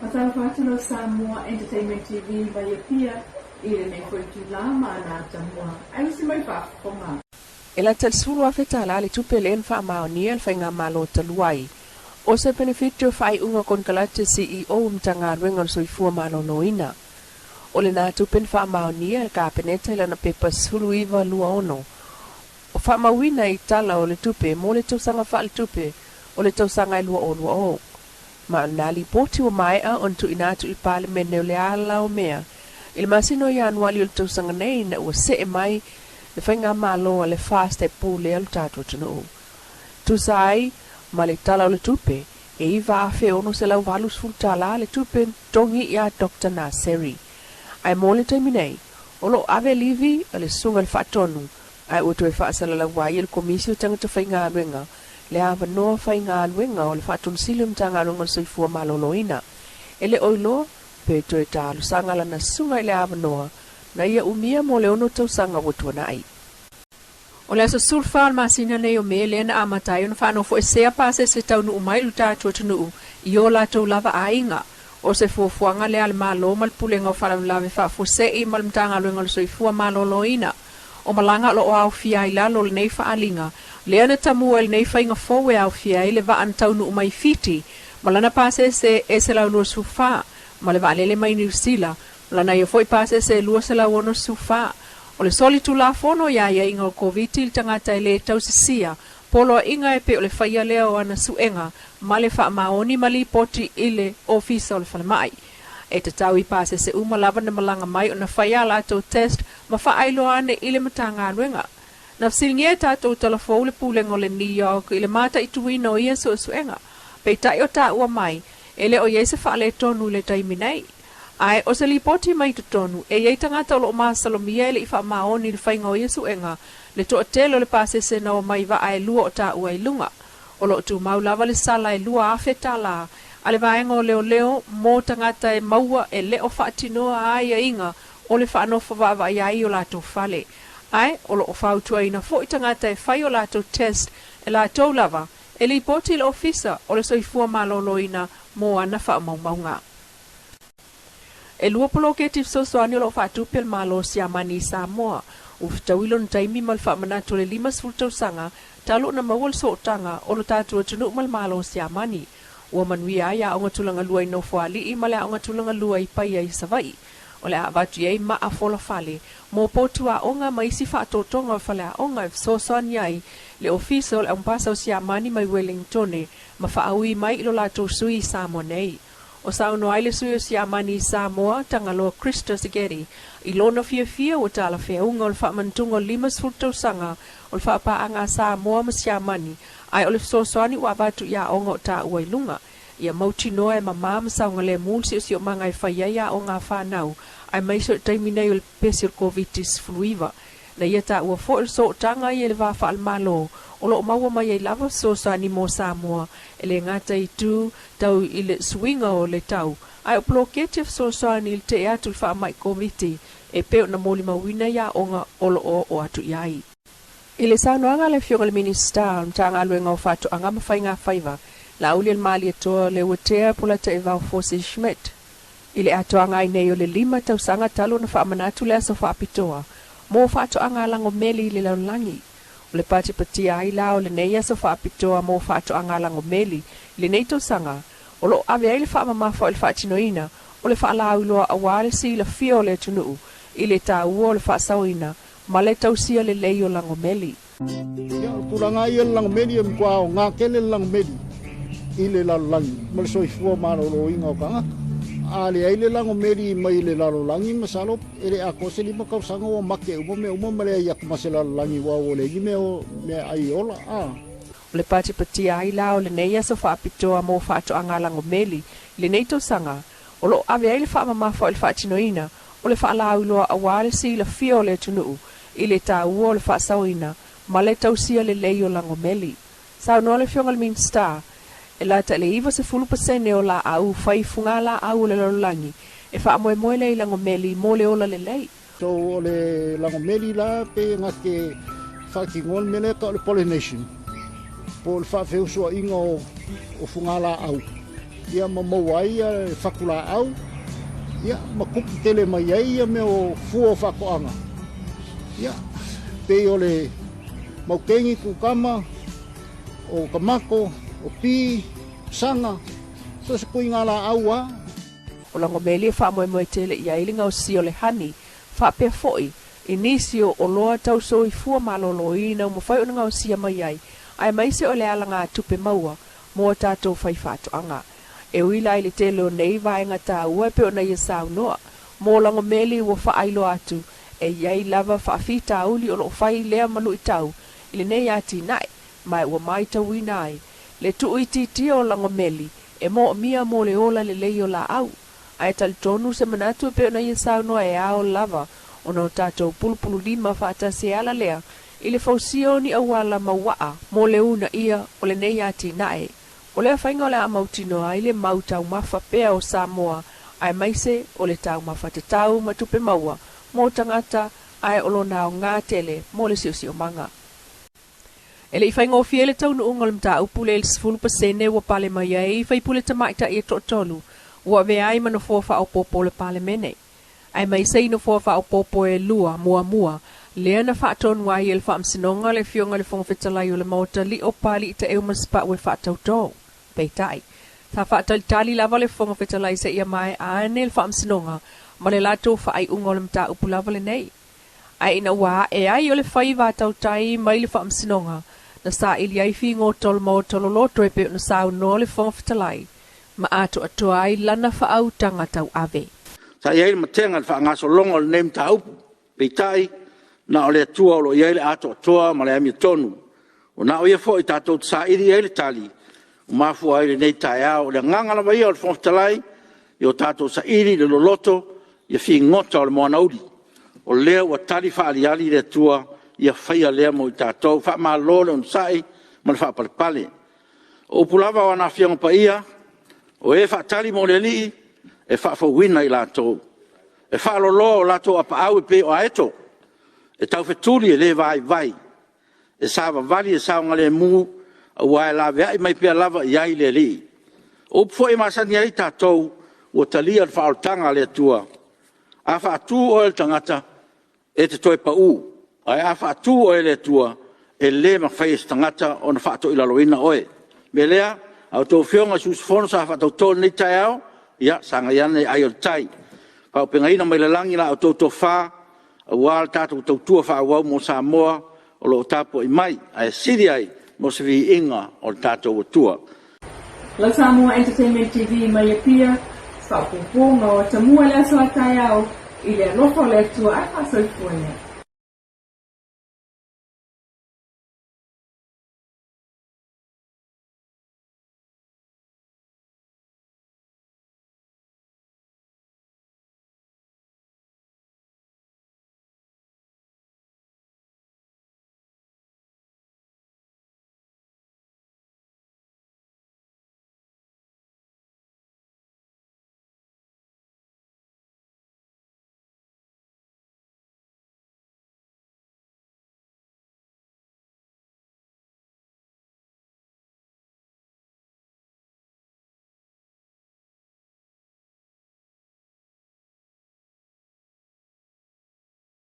Faatalofa atu lau Samoa Entertainment TV mai Apia i lenei foi itula ma ana atamua ae usi mai faafofoga. E lata i le $10,000 le tupe lea na faamaonia e le Faigamalo talu ai. O se penefiti o faaiuga konekarate CEO o Matagaluega o le Soifua Maloloina. O lena tupe na faamaonia e le Kapeneta i lana pepa 19 26 o faamauina i Tala o le Tupe mo le tausaga faaletupe o le tausaga e 2020. Ma o lena lipoti ua maea ona tuuina atu i le Palemene o le ala o mea i le masina o Ianuali o le tausaga nei ina ua see mai le faigamalo a le FAST e pulea lo tatou atunuu. Tusa ai ma le Tala o le Tupe, e $9,680 le tupe na totogi iā Doctor Naseri. Ae mo le taimi nei, o lo o ave livi le Susuga i le Faatonu, ae ua toe faasalalau ai e le Komisi o Tagata Faigaluega le avanoa faigaluega o le Faatonisili o Matagaluega o le Soifua Maloloina. E le o iloa pe toe talosaga lana susuga i le avanoa na ia umia mo le ono tausaga ua tuanai. O le aso 14 o le masina nei o Me lea na amata ai ona faanofoesea pasese taunuu mai i lo tatou atunuu i o latou lava aiga. O se fuafuaga lea a le Malo ma le Pulega o Faalavelave Faafuasei ma le Matagaluega o le Soifua Maloloina. O malaga o lo o aofia ai i lalo o lenei faaaliga lea na tamua i lenei faiga fou e aofia ai le vaa na taunuu mai Fiti ma lana pasese e 124 ma le vaalele mai Niu Sila ma lana ia foi pasese e 264. O le solitulafono i aiaiga o le Koviti i le tagata e le tausisia poloaiga e pei o le faia lea o ana suega ma le faamaoni ma lipoti i le Ofisa o le Falemai. E tatau i pasese uma lava na malaga mai ona fai a latou test ma faailoa ane i le Matagaluega. Na fesiligia e tatou talafou le Pulega o le New York i le mataituina o ia suesuega. Peitai o taua mai, e le o i ai se faaletonu i le taimi nei. Ae o se lipoti mai totonu, e i ai tagata o lo o masalomia e le i faamaoni i le faiga o ia suega, le toatele o le pasese na omai vaa e lua o taua i luga. O lo o tumau lava le sala e $2,000 a le vaega o leoleo mo tagata e maua e le o faatinoa aiaiga o le faanofo vaavaai ai i o latou fale. Ae o lo o fautuaina foi tagata e fai o latou test e latou lava e lipoti i le Ofisa o le Soifua Maloloina mo ana faamaumauga. E lua poloketi fesoasoani o lo o faatupe e le Malo o Siamani i Samoa. Ua fetaui lona taimi ma le faamanatu o le 50 tausaga talu ona maua le sootaga o lo tatou atunuu ma le Malo o Siamani. Ua manuia ai Aoga Tulaga Lua i Nofoalii ma le Aoga Tulaga Lua i Paia i Savaii. O le a avatu i ai maa folafale mo potu aoga ma isi faatotoga o faleaoga e fesoasoani ai le Ofisa o le Aumapasa o Siamani mai Welingtone ma faaui mai i lo latou sui i Samoa nei. O saunoa ai le sui o Siamani i Samoa, Tagaloa Christos Getty, i lona fiafia ua talafeauga o le faamanatuga o le 50 tausaga o le faapaaga a Samoa ma Siamani, ae o le fesoasoani ua avatu i aoga o taua i luga. Ia mautinoa e mamā ma saogalemu le siosiomaga e fai ai aoga a fanau, aemaise o le taimi nei o le pepesi o le Koviti-19. Na ia taua foi o le sootaga ia i le va faale-Malo o lo o maua mai ai lava fesoasoani mo Samoa e le gata i itu tau i le suiga o le tau, ae o poloketi e fesoasoani i le tee atu i le faamai Koviti e pei ona molimauina i aoga o lo o oo atu i ai. I le saunoaga a le Afioga i le Minisita o le Matagaluega o Faatoaga ma Faiga Faiva, Laauli o le Malietoa Leuatea Polataivao Fosi Schmidt, I le atoaga ai nei o le lima tausaga talu ona faamanatu le aso faapitoa mo faatoaga lagomeli i le lalolagi. O le patipatia ai la o lenei aso faapitoa mo faatoaga lagomeli i lenei tausaga, o lo o ave ai le faamamafa o le faatinoina o le faalauiloa aua le silafia o le atunuu i le taua o le faasaoina ma le tausia lelei o lagomeli. Ia, o le tulaga lava ia i le lagomeli, e matua aoga tele le lagomeli i le lalolagi ma le soifua maloloina o tagata. A leai le lagomeli mai le lalolagi, masalo e le atoa se lima tausaga ua mate uma mea uma ma leai atu ma se lalolagi aua ua leai ni mea ai e ola. A. O le patipatia ai la o lenei aso faapitoa mo faatoaga lagomeli i lenei tausaga, o lo o ave ai le faamamafa o le faatinoina o le faalauiloa aua le silafia o le atunuu i le taua o le faasaoina ma le tausia lelei o lagomeli. Saunoa le Afioga i le Minisita, e lata i le 90% o laau fai fugalaau o le lalolagi e faamoemoe lea i lagomeli mo le ola lelei. So o le lagomeli la pe na te faatinoa le mea lea e tau o le pollination po o le faafeusuaiga o fugalaau. Ia ma maua ai ia le fatulaau, ia ma tupu tele mai ai ia mea o fua o faatoaga. Ia, pei o le maukeni, kukama, o tamato, o pi, saga, so o se ituaiga laau lava. O lagomeli e faamoemoe tele i ai le gaosia o le honey faapea foi i nisi o oloa tau soifua maloloina ua mafai ona gaosia mai ai, aemaise o le alagatupe maua mo a tatou faifaatoaga. E ui la i le tele o nei vaega taua e pei ona ia saunoa, mo lagomeli ua faailoa atu e i ai lava faafitauli o lo o fai lea ma luitau i lenei atinae, ma ua matauina ai le tuuitiitia o lagomeli e moomia mo le ola lelei o laau. Ae talitonu se manatu e pei ona ia saunoa e ao lava ona o tatou pulupululima faatasi e ala lea i le fausia o ni auala mauaa mo le uunaia o lenei atinae. O lea faiga o le a mautinoa ai le mau taumafa pea o Samoa aemaise o le taumafa tatau ma tupe maua mo tagata ae o lona aoga tele mo le siosiomaga. E le i faigofie le taunuuga o le mataupu lea i le 10% ua pale mai ai sui usufono tamaitai e toatolu ua avea ai ma nofoa faaopoopo o le Palemene, aemaise i nofoa faaopoopo e lua muamua lea na faatonu ai e le Faamasinoga le Afioga i le Fofoga Fetalai o le Maota Lio Papalii Taeu Masepau e faatautō. Peitai, sa faatalitali lava le Fofoga Fetalai seia maea ane le Faamasinoga ma le latou faaiuga o le mataupu lava lenei. Ae ina ua ae ai o le faiva a tautai mai le Faamasinoga, na saili ai figota o le Maota loloto e pei ona saunoa le Fofoga Fetalai ma atoatoa ai lana faautaga tauave. Sa i ai le matega i le faagasologa o lenei mataupu, peitai, na o le Atua o lo o i ai le atoatoa ma le amiotonu. Ua na o Ia foi tatou te saili i ai le tali ua mafua ai lenei taeao. O le agaga lava ia o le Fofoga Fetalai, ia o tatou saili i le loloto figota o le moana uli, o lea ua tali faaaliali le Atua, ia faia lea mo i tatou. Faamalo le onosai ma le faapalepale. O upu lava o ana Afioga Paia, “O e faatali mo le Alii, e faafouina i latou. E faaloloa o latou apaau e pei o aeto, e taufetuli e le vaivai, e savavali e saogalemu, aua e laveai mai pea lava i ai le Alii.” O upu foi e masani ai i tatou ua talia le faaolataga a le Atua, “A faatu oe e le tagata, e te toe pau, ae a faatu oe e le Atua, e le mafai e se tagata ona faatoilaloina oe.” O le mea lea, a outou Afioga i sui usufono sa faatautō i lenei taeao, ia sagai ane ai o le tai, faaauupegaina mai le lagi la outou tofa aua le tatou tautua faaauau mo Samoa o lo o tapuai mai, ae sili ai mo se viiga o le tatou Atua. Lau Samoa Entertainment TV mai Apia, se faaopoopoga o atamua i le aso a taeao, i le alofa o le Atua ae faasoifua ia.